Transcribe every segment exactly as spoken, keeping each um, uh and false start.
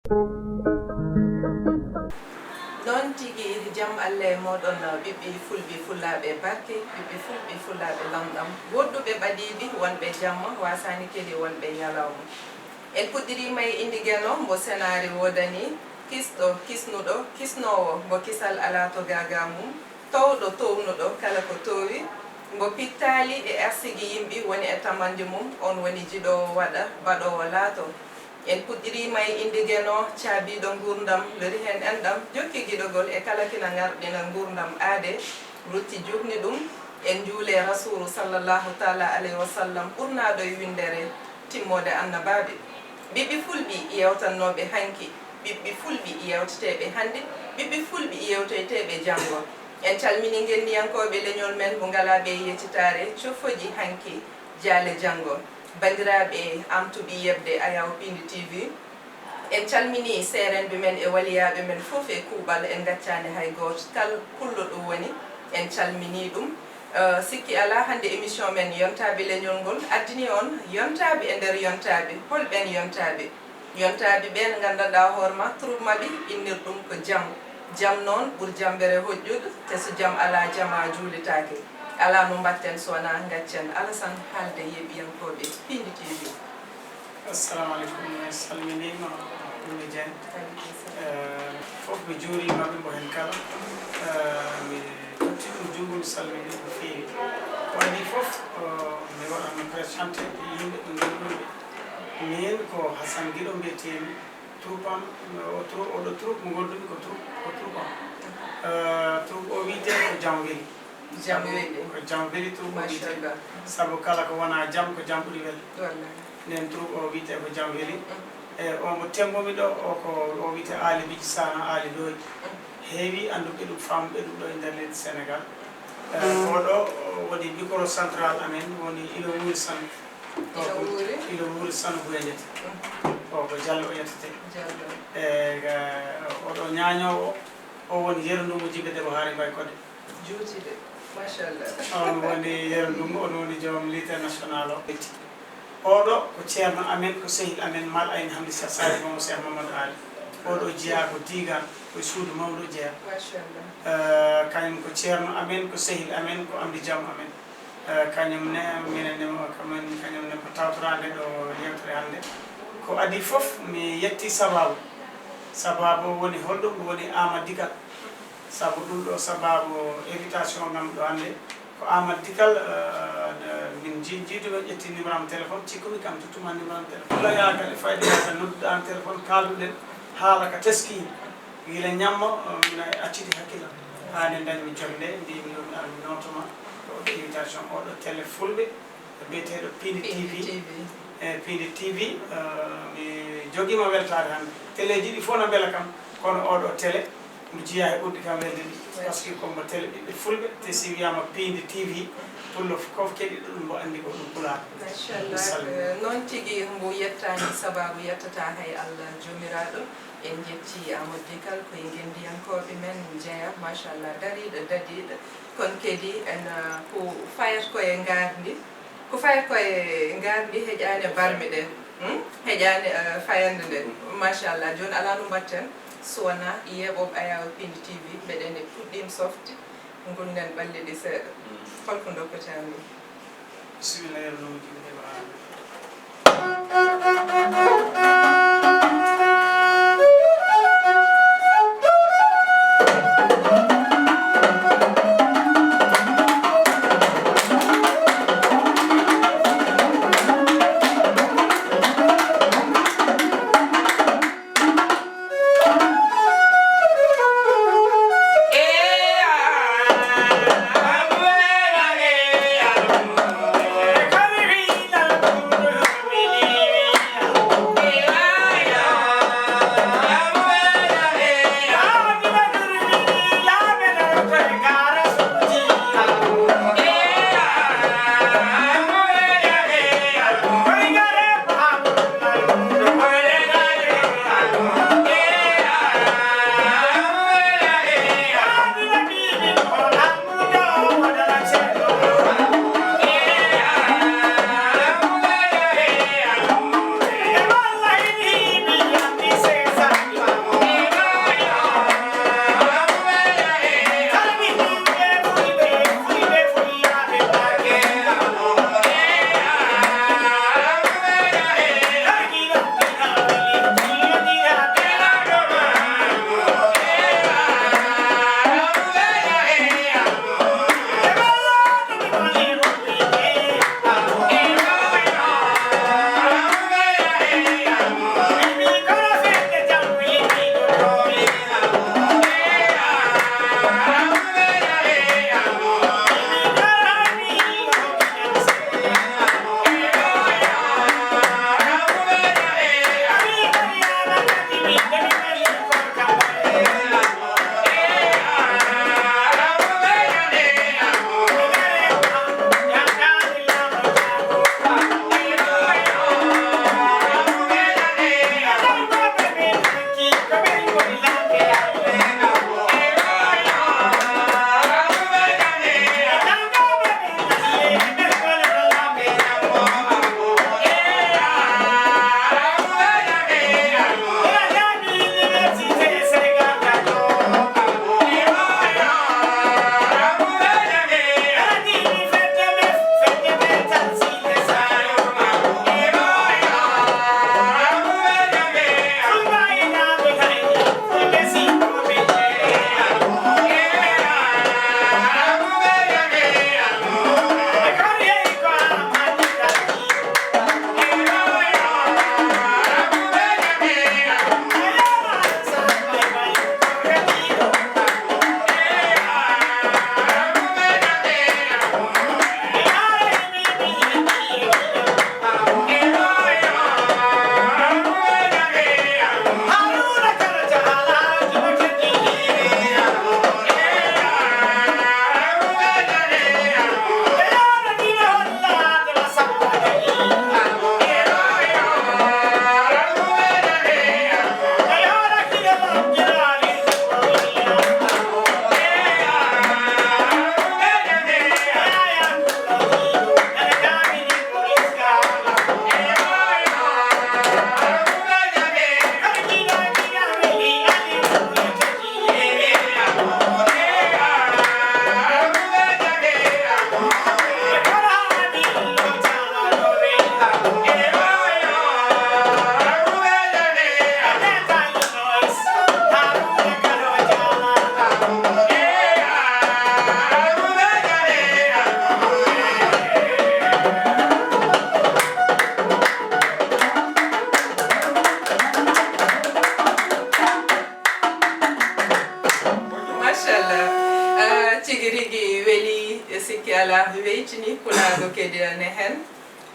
Noon tigi, jam Allah e mooɗon, ɓiɓɓe fulɓe fullaaɓe barke, ɓiɓɓe fulɓe fullaaɓe lamɗam, woɗɗuɓe ɓadiiɓe, wonɓe jamma, waasaani kadi wonɓe ñalawma. En puɗɗiriima e innde Geno mbo senaare woodani, kisɗo, kisnuɗo, kisnoowo mbo kisal alaa to gaagaa mum, toowɗo toownuɗo kala ko toowi, mbo pittaali e arsigi yimɓe woni e tamannde mum, oon woni jiɗoowo waɗa, baɗoowo laato. En puɗɗiriima e innde Geno, caabiiɗo nguurndam, lori heen enɗam, jokki giɗogol e kala kina ŋarɗina nguurndam aadee, rutti juutni ɗum. En njuulee Rasuulu sallallahu taala alayhi wa sallam, ɓurnaaɗo e winndere, timmoode annabaaɓe. Ɓiɓɓe fulɓe yeewtannooɓe hanki, ɓiɓɓe fulɓe yeewteteeɓe hannde, ɓiɓɓe fulɓe yeewtoyteeɓe janngo. En calminii ngenndiyankooɓe leñol men mo ngalaa ɓe yeccitaare, cofoji hanki, jaale janngo. Banndiraaɓe am tuɓi yeɓde Ayaw Piindi T V, en calminii seerenɓe men e waliyaaɓe men fof e kuuɓal, en ngaccaani hay gooto, kal pullo ɗo woni, en calminii ɗum. Eh, sikki alaa, hannde émission men Yontaaɓe Leñol ngol addini on yontaaɓe e nder yontaaɓe. Hol ɓeen yontaaɓe? Yontaaɓe ɓeen nganndanɗaa hoore ma, troupe maɓɓe innir ɗum ko Jam. Jam noon ɓur jammbere hoƴƴude, te so jam alaa, jamaa juuletaake. Alaa no mbaɗten so wonaa ngaccen Alasan haalde yeeɓiyankooɓe Piindi T V. Assalamu aleykum, mi salminiima, Ummi Dieng. Aleykum salam. Eh, fof mi juuriima ɓe mbo heen kala. Eh, mi totti ɗum junngo, mi salmini ɓe no feewi. Ko adii fof, eh, mi waɗatno présenté yimɓe ɓe ngannduɗon ɓe. Miin ko Hasan Giɗo mbiyetee-mi, troupe am, o tru-, oɗo troupe mo ngondumi ko troupe, ko troupe am. Eh, troupe o wiyetee ko Jam Weli. Jam Weli. Ko Jam Weli troupe o wiyetee. Machallah. Sabu kala ko wonaa jam, ko jam ɓuri welde. Wallahi. Nden troupe o wiyetee ko Jam Weli. Mm. E o mo temmbomi ɗo, o ko, o wiyetee Aali Biji Sana, Aali Looyi. Mm. Heewi annduɓe ɗum, faamuɓe ɗum ɗo e nder leydi Senegal. Eh, mm. Oɗo, o woni micro central amen, woni ina wuuri Sano. Ina wuuri? Ina wuuri Sano Boyndete. Mm. O ko Jallo o yettetee. Jallo. E, ga, oɗo ñaañoowo, o woni Yero Ndungu Jibe Debbo Haari Mbay Kodde. Juuti de, machallah. On woni Yero Ndungu, on woni joom Lutte Nationale o. Oɗo ko ceerno amen, ko sehil amen, Mal Ayni Hamdi Cheikh Sadio Bomo Cheikh Mamadou Ali. Oɗo jeyaa ko Digaan, ko e suudu mawɗo jeyaa. Machallah. Eh, kañum ko ceerno amen, ko sehil amen, ko am di jam amen. Eh, kañum ne, minen ne, kañum, kañum ne ko tawtoraade ɗo yewtere hannde. Ko adii fof, mi yetti sabaabu. Sabaabu woni holɗum? Woni Aamadu Digal. Sabu ɗum ɗo sabaabu invitation ngam ɗo hannde. Ko Aamadu Digal, eh, min ji-, jiiduɗo ƴetti numéro am téléphone, cikkumi kam tottuma numéro am téléphone. Walla yaa kadi fayde yaa kadi nodduɗaa am téléphone, kaalduɗen haala ka teskii. Gila ñammo, eh, mina acciti hakkillo. Haa nde ndañmi jonde, mbiimi ɗum, ah, mi nootoma ko oɗo invitation, oɗo télé fulɓe, biyeteeɗo Piindi T V. Piindi T V. Eh, Piindi T V, eh, mi jogiima weltaade hannde. Téléji ɗi fof na mbela kam, kono oɗo télé, mi jiyaa e ɓurɗi kam welde ɗi. Merci. Parce que ko mbo télé ɓiɓɓe fulɓe, te si wiyaama Piindi T V, pullo fof keɗiɗo ɗum mbo anndi ko ɗum pulaar. Machallah. Mi salmini. Eh, noon tigi, mbo yettaani sabaabu yettataa hay Allah Joomiraaɗo. En njetti Amadou Digal, ko e ngenndiyankooɓe men jeyaa, machallah, dariiɗo, dadiiɗo. Kono kadi en, ah, ko fayata ko e ngaarndi, ko fayata ko e ngaarndi heƴaani e barme ɗe, hmm? Heƴaani, ah, fayannde nde. Machallah, jooni alaa no mbaɗten so wonaa yeeɓooɓe Ayaw Piindi T V, mbeɗen e puɗɗiima softe, ngulnen ɓalli ɗi seeɗa. Hol ko ndokkataa min? Bisimilla, Yero Ndungu Jibe Debbo Haari. Rigi weli, e sikki alaa, weytini kulaago kedirane heen.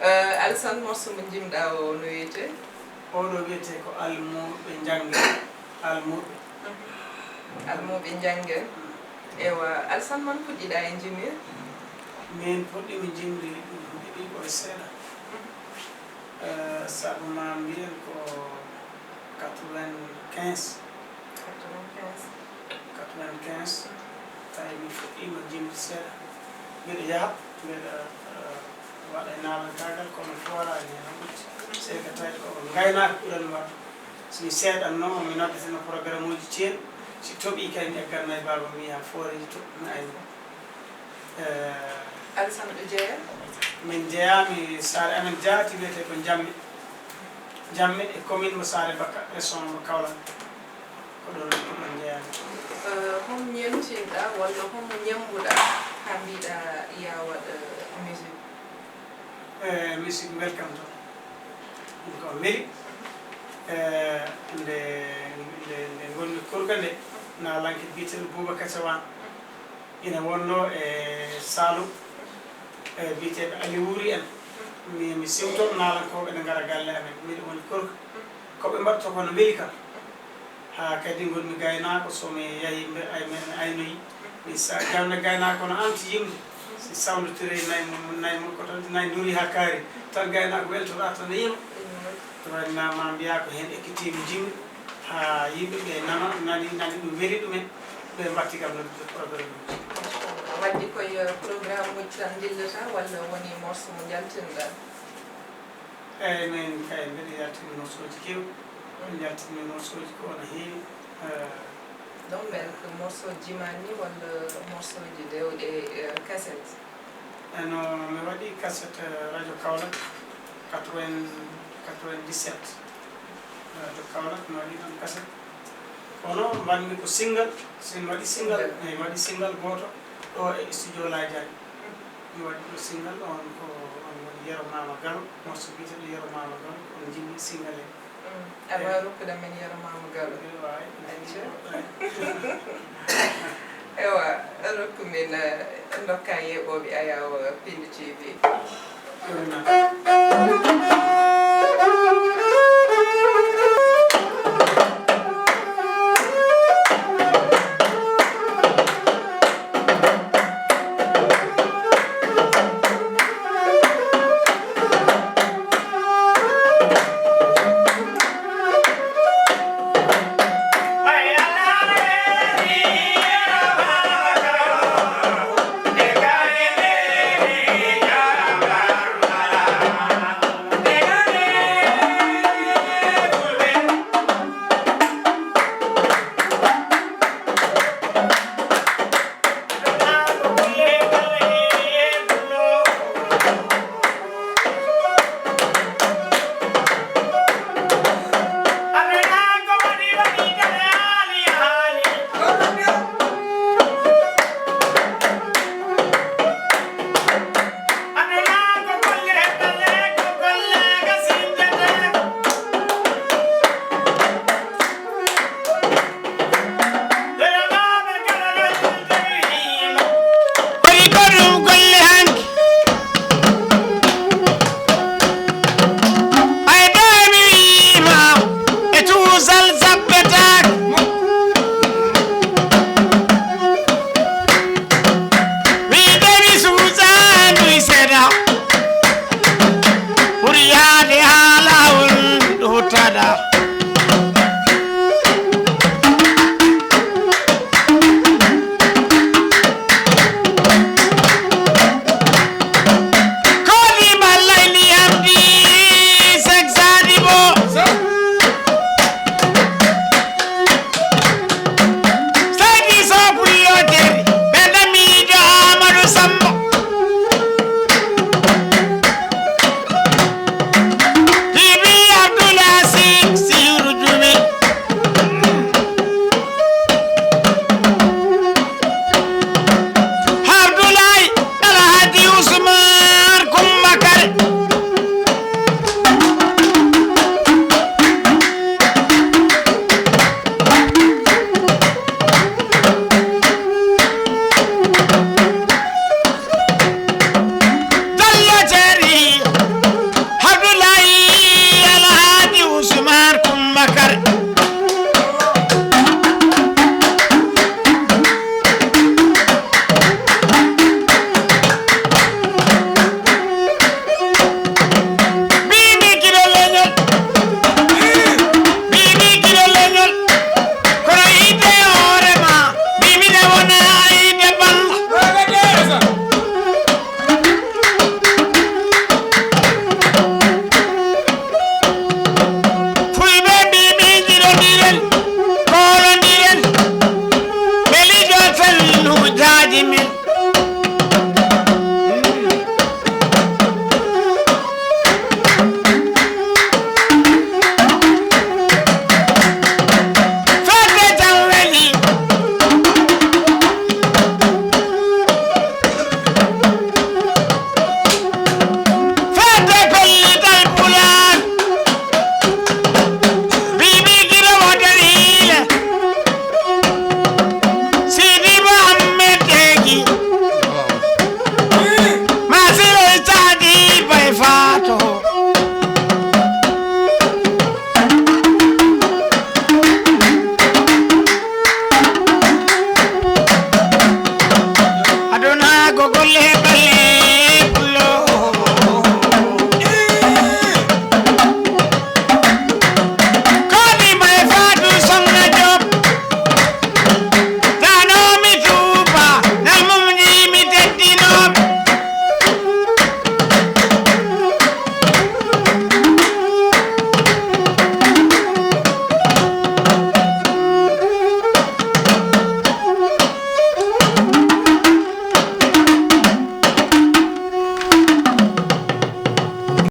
Eh, Alsan, morso mo njimɗaa o no wiyetee? Oɗo wiyetee ko Almuuɓe Njanngen. Almuuɓe. Almuuɓe Njanngen. Ewa, Alsan, man puɗɗiɗaa e njimir? Min puɗɗiimi njimri ɗum ɗiɗi ɓoy seeɗa. Eh, sabu ma mbiyen ko quatre-vingt-quinze. Quatre-vingt-quinze. Quatre-vingt-quinze, tawi mi fuɗɗiima jimri seeɗa. Mbiɗa yaha, mbiɗa, eh, waɗa e naalankaagal, kono mi fooraani heen, ɓutti. Sey ko tawi ko ngaynaaka ɓurani waɗde. So mi seeɗannoo, mi noddatino programme uji ceeɗu. Si toɓii kay, mi egganno e baaba, mi wiya, "Fooreeji toɓ-, mi ayno." Eh, Alsan, ɗo jeyaa? Min jeyaami, saare amen jaati wiyetee ko Jamme. Jamme e commune mo Saare Bakka, région mo Kaolack. Ko ɗon, ko ɗon jeyaami. Eh, homo ñemtinɗaa walla homo ñemmbuɗaa haa mbiɗaa yaa waɗ, eh, musique? Eh, musique welcome to. Ɗum ko weli. Eh, nde, nde, nde ngonmi kurga nde, naalanke biyeteeɗo Boubacar Thiawane. Ina wonnoo e Saalum, e biyeteeɓe Ali Wuri en. Mi, mi siwtoo naalankooɓe ene ngara galle amen. Miɗo woni kurka. Ko ɓe mbaɗata ko no weli kam. Haa kadi ngonmi gaynaako, so mi yahii mbe-, ay-, mi, mi aynoyi. Mi sa-, gayna-, gaynaako no anti yimde. Si sawndotiree nayi mum, nayi mum ko tan, nayi nduri haa kaari. Tan gaynaako weltoraa tan e yima. Ɗum waɗi ma, ma mbiyaa ko heen ekkitiimi jimri. Haa yimɓe ɓe nana, nani, nani ɗum weli ɗumen, ɓe mbatti kam noddude programme uji. Wadde koye programme uji tan ndillata walla woni morceau mo njaltinɗaa? Eeyi, min kay mbeɗa yaltini morceau uji keewɗi. Min njaltinmi morceau uji ko no heewi. Eh, donc, mbele ko morceau jimaani walla morceau uji dewɗe, eh, cassette? E no mi waɗi cassette, eh, radio Kaolack, quatre-vingts, quatre-vingt-dix-sept. Radio Kaolack mi waɗi ɗon cassette. Kono mbaɗmi ko single, so mi waɗi single, single. Eh, mi waɗi single gooto ɗo e studio Ladiagne. Mi waɗi ɗo single, on ko, on woni Yero Mama Galo, morceau biyeteeɗo Yero Mama Galo, ko on njimmi single en. Mm. Aɗa waawi rokkude men Yero Mama Galo? Ewa, ay. Acca. Ewa, rokku min, eh, ndokka yeeɓooɓe Ayaawo Pindi T V. Ewa.